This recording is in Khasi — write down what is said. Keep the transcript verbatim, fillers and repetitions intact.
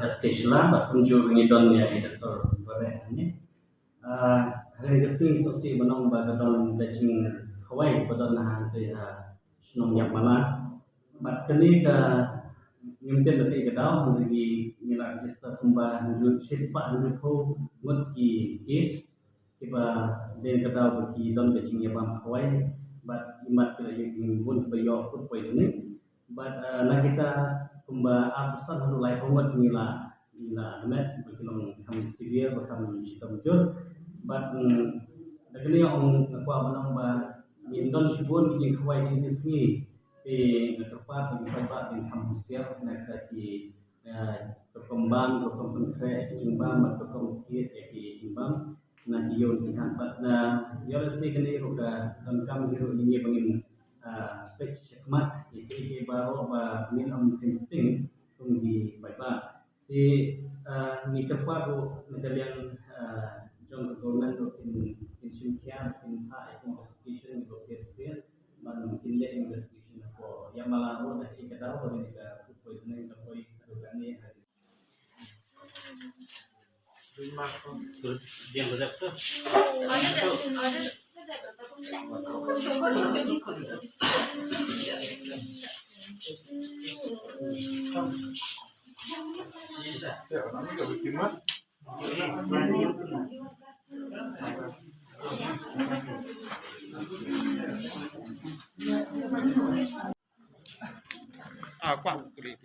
Skeshla bad kumjuh ngi don ïa i Doctor Bareh hangne. Ah, ha kane ka sngi sngewsih ban ong ba ka don ka jingkhawai ba don ha hangtei ha shnong Ïapmala. Bad kane ka ngim tip da kaei ka daw hynrei ngi la register kumba hynriew shispah hynriewphew ngut ki case kiba dei ka daw ba ki don ka jingïabam khawai bad imat ki la ïoh ki bun kiba ïoh food poisoning. Bad, eh, na kita kumba arphew san haduh laiphew ngut ngi la, ngi la admit ba ki long kham severe ba kham shitom jur. Bad, mm, da kane ong nga kwah ban ong ba ngin don shibun ki jingkhawai kine ki sngi. Te nga kyrpad ba ki paidbah kin kham husiar na kita ki, eh, ka rukom bam, ka rukom pynkhreh ki jingbam bad ka rukom thied ïa ki jingbam na ki ïew ki hat. Bad na ïoh lehse kane ruh ka donkam hi ruh ïa ngi ba ngin, ah, peit shakhmat ïa kiei kiei baroh ba ngin ym pynstieng kum ki paidbah. Te, ah, ngi kyrpad ruh na ka liang, ah, jong ka government ruh kin, kin shim khia, kin phah ïa ki investigation kiba pher pher ban kin leh investigation hapoh Ïapmala ruh da kaei ka daw ba kane ka food poisoning ka poi haduh kane. Ah, kwah klik.